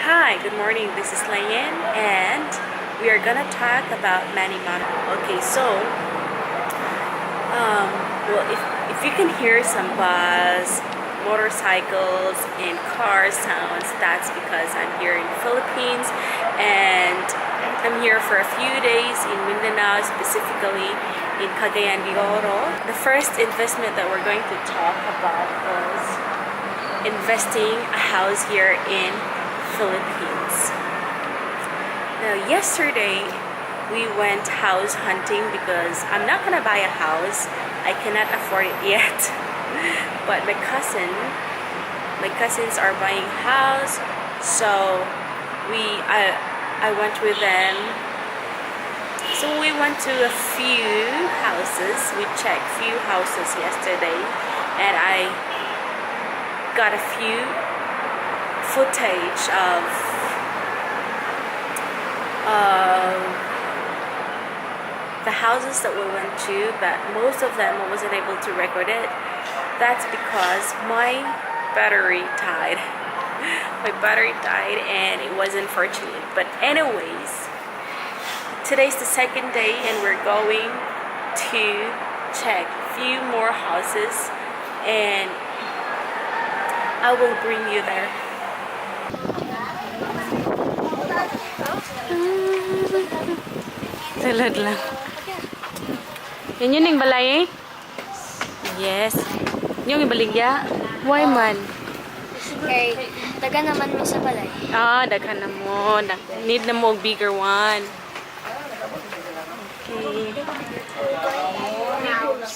Hi, good morning. This is Layen and we are gonna talk about Manimama. Okay, so well, if you can hear some buzz, motorcycles and car sounds, that's because I'm here in the Philippines and I'm here for a few days in Mindanao, specifically in Cagayan de Oro. The first investment that we're going to talk about is investing a house here in Philippines. Now, yesterday we went house hunting because I'm not gonna buy a house. I cannot afford it yet. But my cousins are buying house, so we I went with them. So we went to a few houses. We checked few houses yesterday, and I got a few footage of the houses that we went to, but most of them I wasn't able to record it. That's because my battery died. My battery died and it was unfortunate. But anyways, today's the second day and we're going to check few more houses and I will bring you there. Sulod lang. Yan yun yung balay eh? Yes. Yung ibaligya? Why man? Kay daghan naman mi sa balay. Ah, daghan na mo. Need na mo og bigger one. Okay.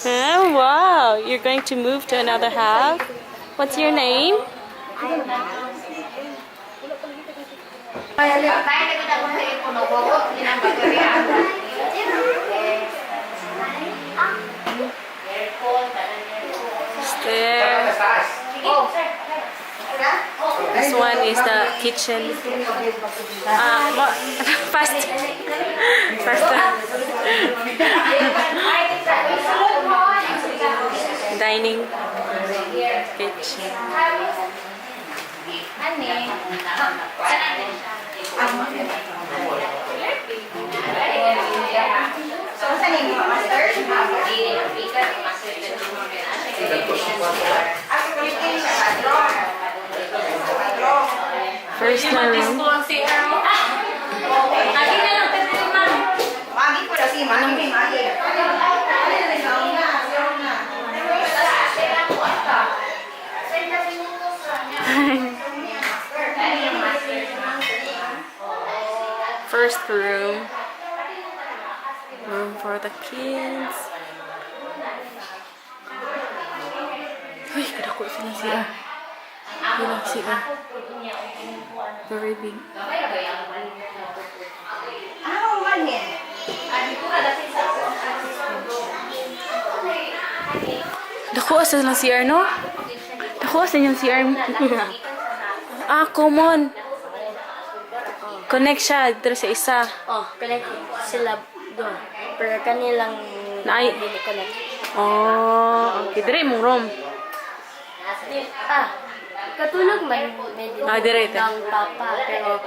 Oh, wow. You're going to move to another house? What's your name? Stairs. This one is the kitchen. Ah, fast. Faster. Dining. Kitchen. First na room. First room. Room for the kids. Uy, kadako sila siya. Ilang siya. Very big. Dako asa lang CR, no? Dako asa yung CR. Ah, common. Connect siya dito sa isa. Oh, connect sila doon. Pero kanilang dili connect. Oh, okay. Dire mong room. Ah, katulog man medyo Ah, dire, dire. ng papa. Pero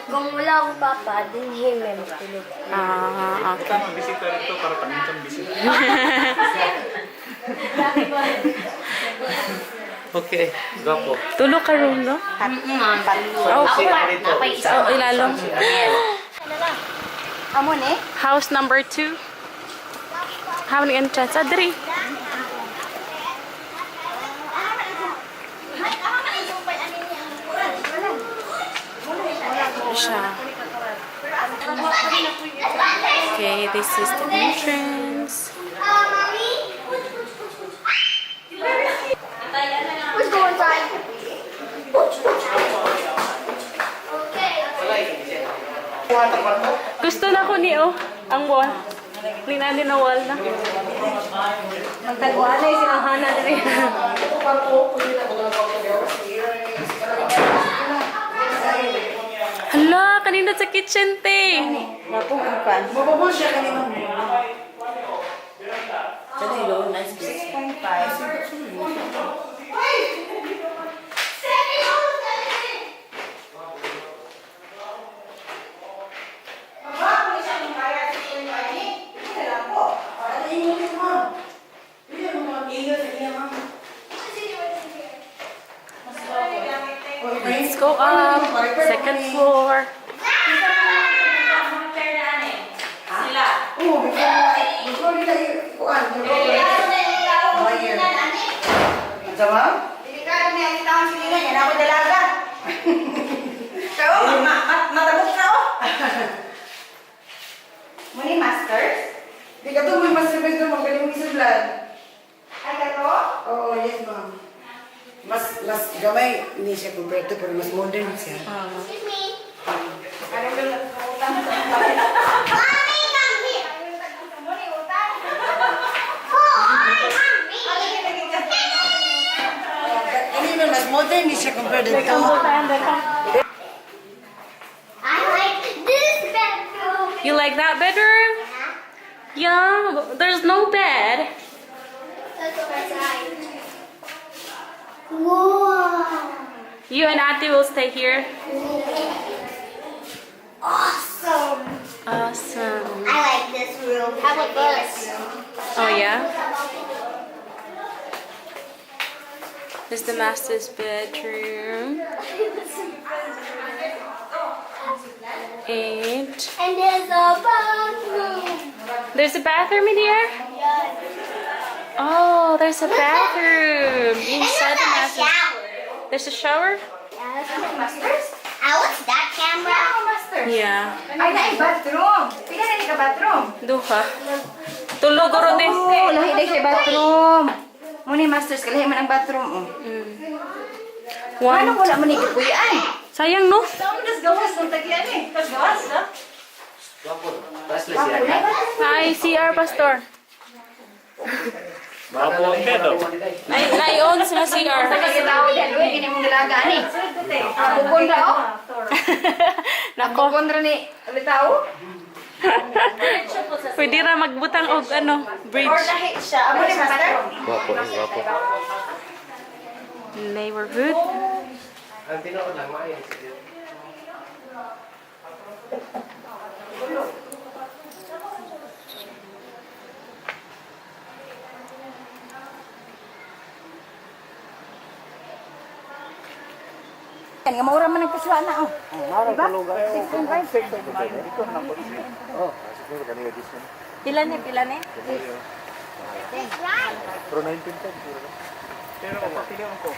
kung wala akong papa, din him may matulog. Ah, okay. Tama, bisita rito para pangintang bisita. Okay, gapo. Tulo ka room, no? Oh, oh, ilalong. Amo ni? House number 2. How many entrance? Ah, diri. Siya. Okay, this is the entrance. Let's go inside. Gusto na ko ni oh, ang wall. Linani na wall na. Magtaguan na silang hana diri. Hala, kanina sa kitchen te. Mapong ang kwan. Mabubol siya kanina. 6.5. Let's go up. Second floor. Oh, before nila kuan, 1 year. Ano ba? Delikado na yung taon sila, yan ako dalaga. Kaya, matabok na oh. Muni masters? Di ka to may mas bedroom ang galing mo isudlan. Ay, kato? Oo, yes, ma'am. Mas gamay ni siya compared to pero mas modern siya. Excuse me. Ano yung utang? Mommy, come here. Muni utang. Oh, come here. Kanina mas modern ni siya compared to. I like this bedroom. You like that bedroom? Yeah, but there's no bed. Let's go outside. Whoa. You and Ate will stay here. Awesome. Awesome. I like this room. How about this? Oh yeah? This is the master's bedroom. And And there's a bathroom. there's a bathroom in here? Yes. Oh, there's a bathroom And inside the there's a master's. shower. There's a shower? Yes. Masters? I what's that camera? Ako masters. Yeah. Ay, na bathroom. Pila na ka bathroom. Duha. Tulog ro din. Oh, lahi na siya bathroom. Muni masters, kalahi man ang bathroom. Oh. One. Ano wala man ni gipuy-an? Sayang no? Saan mo das gawas ng tagyan eh? Tas gawas, ha? Hi, CR Pastor. Gwapo ang bed, oh. Ay, nai-on sa CR. Kasi tao dyan, uy, gini mong dalaga ani. Bukon ra oh. Nako. Bukon ra ni tao. Pwede ra magbutang og ano, bridge. Lahi siya. Amo ni master. Gwapo, eh, gwapo. Neighborhood. Ang tinuod lang, maayo. Nga maura man ang kuswa na oh. Diba? 6.5. Pila ni, pila ni? Pero 19 siguro. Pero kapilihan ko.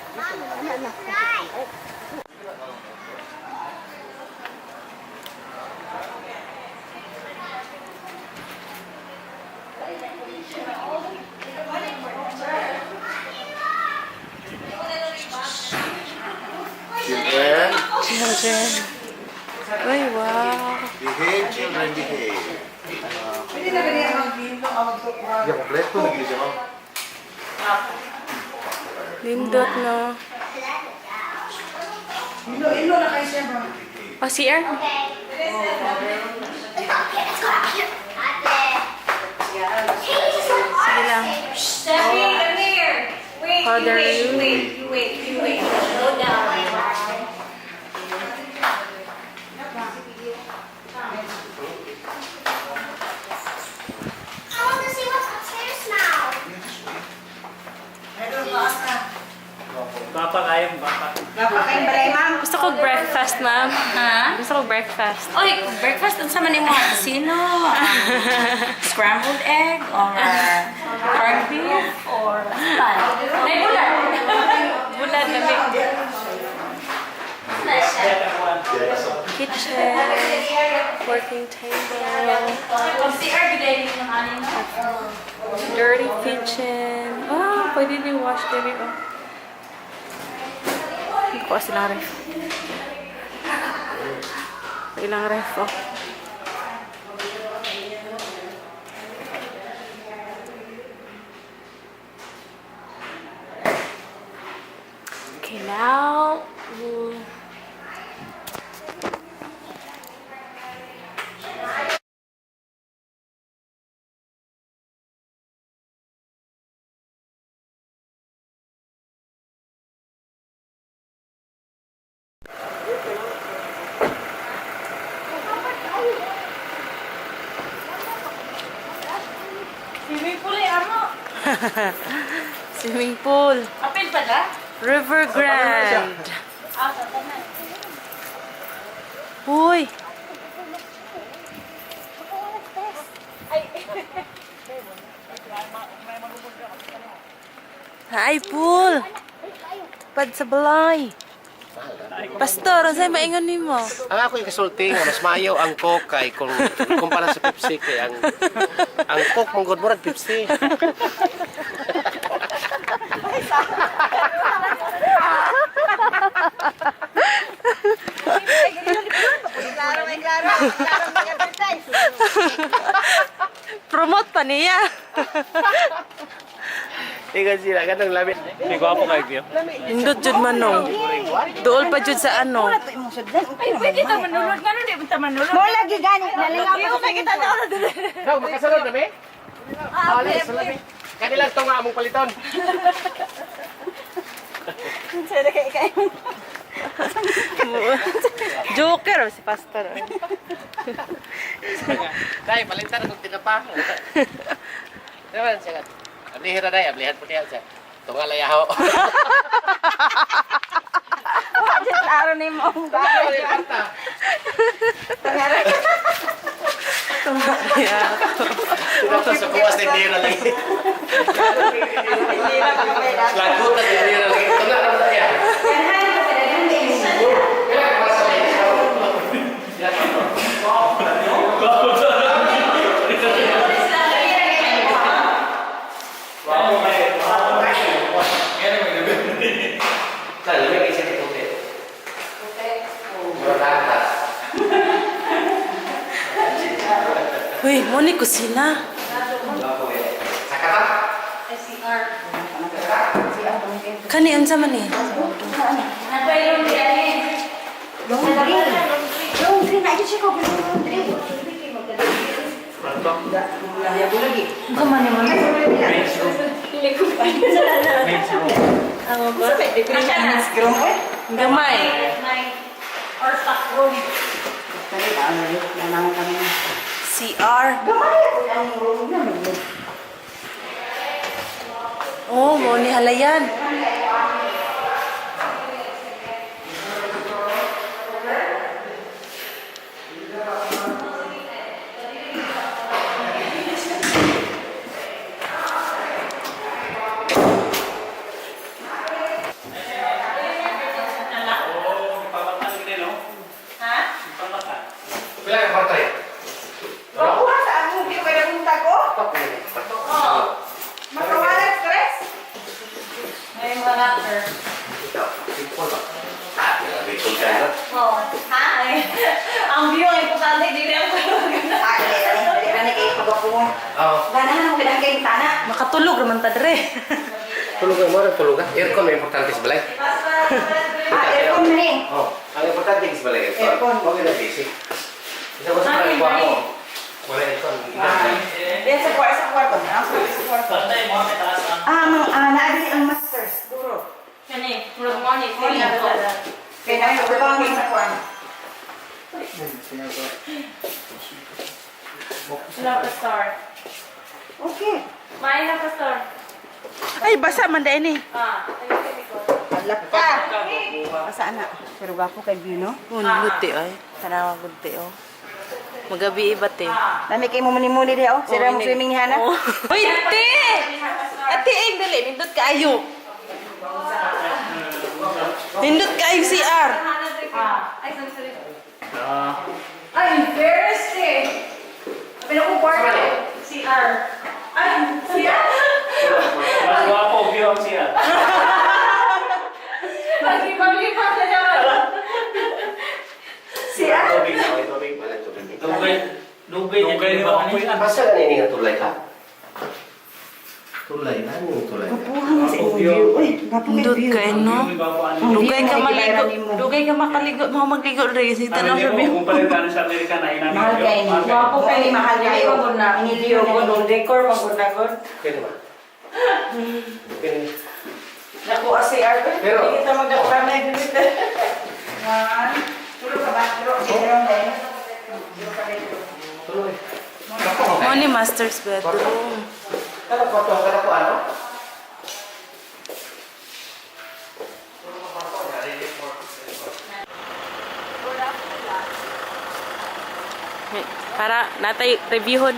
Children, Children. Uy, wow. Behave, children, behave. Pwede na ganyan ang ginto ang magtukwa. Yeah, kompleto na gid siya, ma'am. Nindot no. Ilo, ilo na kayo siya, ma'am. Oh, CR? Okay. Okay, let's go up here. Ate. Sige lang. Steffi, come here. Wait, you Father. wait, you wait, you wait, you wait. Go down. I want to see what's upstairs now. Meron taas na. Bapa kayo, bapa. Gapa kayong balay, ma'am. Gusto ko breakfast, ma'am. Ha? Gusto ko breakfast. Oy, breakfast unsa man imo? Sino? Scrambled egg or corned beef or pan? Ay, bulan. Bulan na may kitchen, working table, CR gid ni ani no? Dirty kitchen. Ah, pwede din wash diri oh. Kuha silang ref. Ilang ref oh. Okay, now we'll Swimming pool. Apil pa na? River Grand. Ah, sa tanan. Uy! Hi, pool! Pad sa balay. Pastor, unsay maingon nimo? Ang ako yung kasulti nga mas maayo ang Coke kay kung kumpara sa Pepsi kay ang Coke mong good murag Pepsi. Klaro, may klaro. Klaro mag-advertise. Promote pa niya. Ikaw sila kanang labi. Hindi gwapo kayo, Gio. Indot jud manong. Duol pa jud sa ano. Ito imong sudlan. Ay, pwede ta manulod. Nga di ta manulod. Mo lagi gani nalingaw Di ko kita na ako dili. Daw makasulod na mi? Ah, Ali, salabi. Kanilang tunga among paliton. Sila kay kay. Joker oh, si Pastor. Dai palitan kung tinapa. Naman siya. Ablihan na dai, ablihan po niya siya. Tunga layaw. Wajit klaro ni mo. Yeah. Ito sa kuwas na hindi na lagi. Lagutan hindi na lagi. Tunga na lagi. Kalau may isa puti. Puti. Muratas. Uy, mo ni kusina. Sakata? Kani unsa man ni? Laundry. Laundry na siya ko laundry. Lagi. Unsa man ni man? Men's room. Ano ba? Scrum eh. Gamay. Or stock room. Dali ba ano nanangon kami. CR. Gamay ang room na man. Oh, mo ni halayan. Ha? Pila ka kwarto eh? Makuha sa among view kay napunta ko. Makawala stress. May mga locker. Simple ba? Ah, grabe kung kaya. Oo. Ha? Ay, ang view ang importante, dili ang tulog. Ah, dali dali dali kay pagapungon. Oo. Ganahan ako kay kay tana. Makatulog raman ta dre. Tulugan mo rin, tulugan. Aircon may importante sa balay. Ah, aircon ni. Oh, ang importante sa balay aircon. Aircon. Okay na basic. Isa ko sa balay ko ako. Wala aircon. Diyan sa kwarto sa kwarto. Ah, sa kwarto. Ah, mang ah, naa diri ang masters duro. Kani, murag mo ni, sili na to. Kay na yung ubang sa kwarto. Wala, pastor. Okay. May na, pastor. Ay, basa man dai ni. Ah, ay, ko. Alak ka. Asa na? Pero gwapo kay view no. Oh, luti ay. Tanawa gud te oh. Magabi iba te. Lami kay mo muni-muni diha oh. Sira mo swimming ni Hana. Oh. Uy, te! Ate, eh, dali. Nindot kaayo. Nindot kaayo CR. Ah, ay, sorry, sorry. Ay, embarrassed eh. Pero kung kwarto. CR. Ay, CR? Mas gwapo, view ang siya. Pag-lipat na naman. Siya. Tubig na, tubig. Dugay. Dugay. Dugay ni ba? Basta na nga tulay ka? Tulay na yung tulay. Buha sa imong view. Uy, gwapo kay Nindot view. kaayo, no? Dugay ka maligo. Dugay ka makaligo. Mga magligo dre. Sige, tanaw sa view. Kung palit ka sa Amerika na inamin. Mahal kay ni. Gwapo kay mahal kayo. Iniliyo na ni. decor magud na gud. Pwede ba? Pwede. Naku, CR. Pero- Hindi kita magdakramay dito. One. Tulo ka ba? Tulo. Sige, meron tayo. Tulo ka dito. Tuloy. Mo ni master's bedroom. Kada ko to, kada ko ano? Para natay reviewon.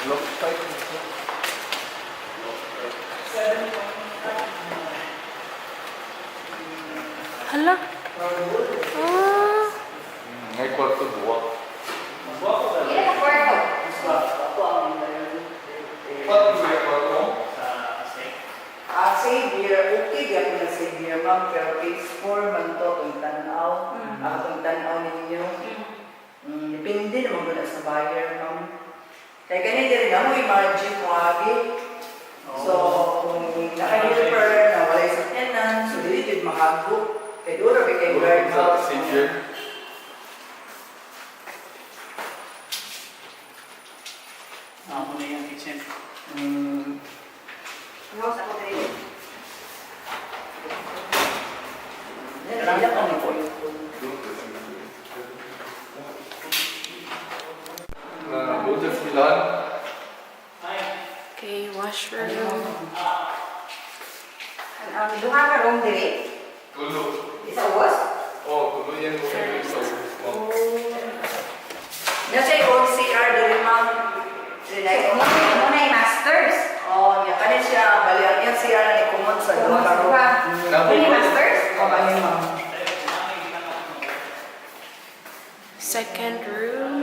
Look tight. Hala. Ah. Ngay kwarto duwa. Ilan ang kwarto? Kwarto may kwarto. Ah, Xavier, okay gyapon na Xavier, ma'am, pero phase 4 man to kung tanaw. Ako kung tanaw ninyo. Depende naman gud na sa buyer, ma'am. Kay kani diri na mo mga jeep mo agi. So, kung naka-helper na walay sakyanan, so dili jud makago. Kay duro ba kay guard house. Xavier. Ako na yung kitchen. House ako diri. Yan, ilan ka na po. Na Joseph Milan. Okay, washroom. Ang duha ka room diri. Tulo. Isa ubos? Oh, tulo yan mo yung sa oh. Na siya yung CR diri, ma'am. Diri na Mo mo na yung masters. Oh, niya kani siya bali ang iyang CR na ni kumot sa duha ka room. Mo ni masters? Oh, kani ma'am. Second room.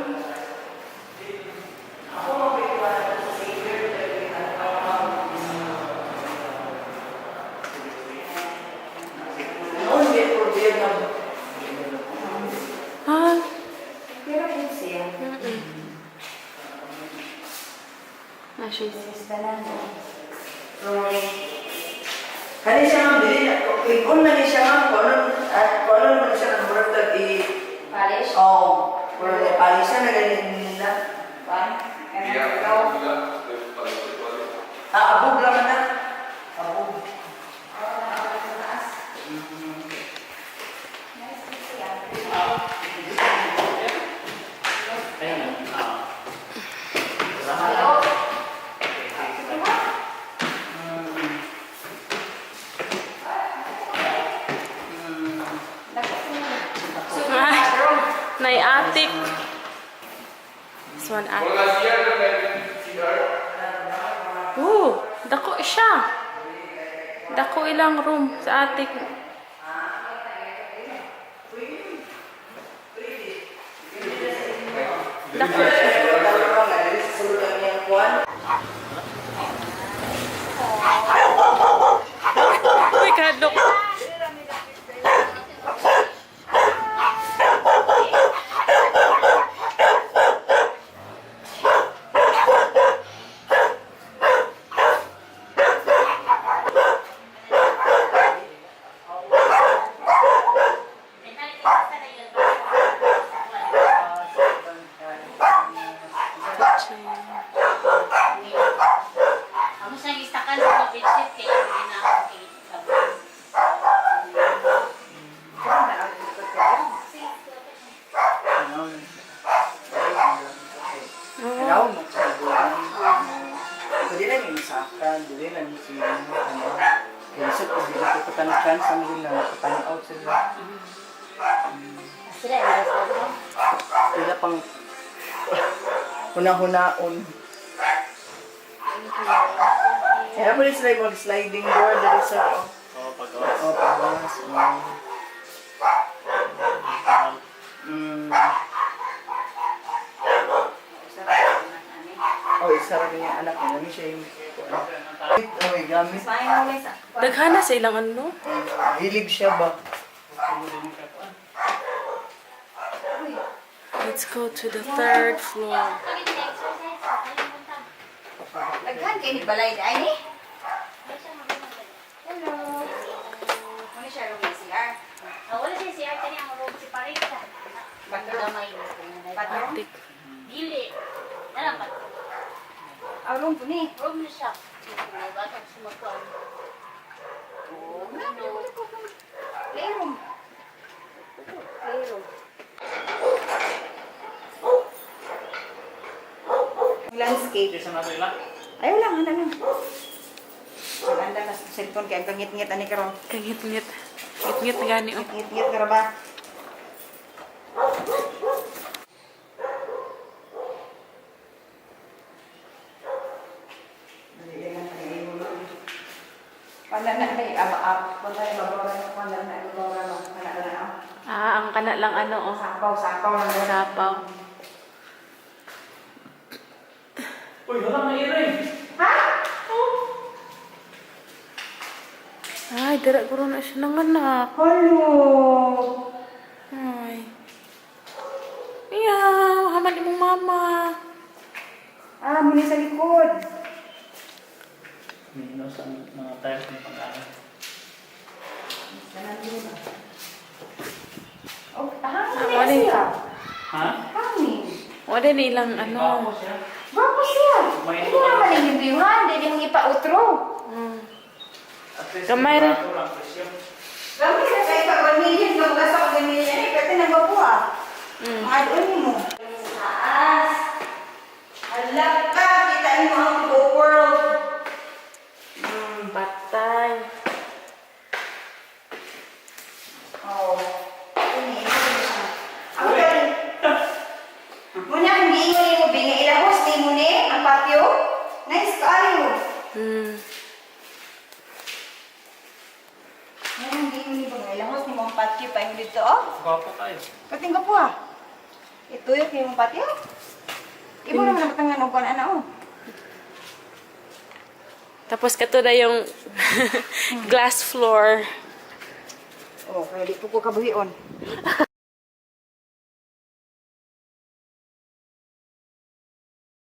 Noon, may problema. Ah. Pero po siya. Ah, she's Rolling. Kani siya ma'am, dili na, click on na ni siya ma'am, kung ano, at kung ano naman siya ng murag tag i, Polish. oh, kung ano niya, pali siya na ganyan nila. One. And Iya, go. Milan. Ah, abog lang na. Abog. Ayun. Ah. Ay, nay attic. This one attic. Wala siya na may CR. Oh, dako siya. Dako ilang room sa attic. Dako siya. Pero nga, dili sa sulod ang iyang kuwan. Uy, kadlok. Amo siyang istakan sa mga bedsheet kay hindi na ako kay Kailangan mo sa buwan. Dili na ni saka, dili na ni si ano. Kaya sa kung dili ko patan chance ang dili na patanaw sila. Sila yung sa Sila pang huna-hunaon. Kaya mo rin sila yung mag-sliding door dali sa Oh, pag-off. oh, pagawas. Oh. Oh, isa rin yung anak niya. Nami siya yung Oh, may gamit. Daghana sa ilang ano? Hilig siya ba? Let's go to the third floor. Daghan kay ni balay ay ni. Hello. Mo ni siya room CR. Wala siya siya kani ang room si Parita. Bathroom. Gamay. Bathroom. Attic. Dili. Nalang bathroom. Ah, room po ni. Room na siya. Batang sumakuan. Oh, playroom. Playroom. Landscape. Kaysa na ila. Ayaw lang, ano lang. Maganda na sa cellphone kaya ang kangit-ngit ani karon. Kangit-ngit. Ngit-ngit na gani oh. Ngit-ngit karon ba? Wala na ay aba up. Wala na mabawra na wala na mabawra na wala na. Ah, ang kana lang ano oh. Sapaw, sapaw lang. Sapaw. Uy, wala na iray. Ha? Ay, dira guro na siya nanganak. Hello. Ay. Iyaw, haman imong mama. Ah, muni sa likod. Minus ang mga tiles ng pag-aaral. Oh, hangin Ah, wala. siya. Ha? Hangin. Wala na ilang ano. Ako siya. Gwapo siya. May- Hindi naman ang hinduyuhan, hindi mong ipa-utro. At least, Gamay ra. barato lang presyo. Gamit na kayo pag 1 million, gamugasa pag 1 million. Eh, pwede nang gwapo ah. Mga doon mo. Taas. Hala ka, kita mo ang buong world. Patay. Oo. Ini, ito siya. Ako galing. Muna, hindi ingon mo binga ilahos ni mo ni ang patio. Nice kaayo. Muna, hindi ingon ni binga ilahos ni mo ang patio pa yung dito oh. Gwapo kayo. Pating ko po ah. Ito yung kayong patio. Ibo naman ang patangan og kuan ana oh. Tapos kato na yung glass floor. Oh, kaya di po ko kabuhion.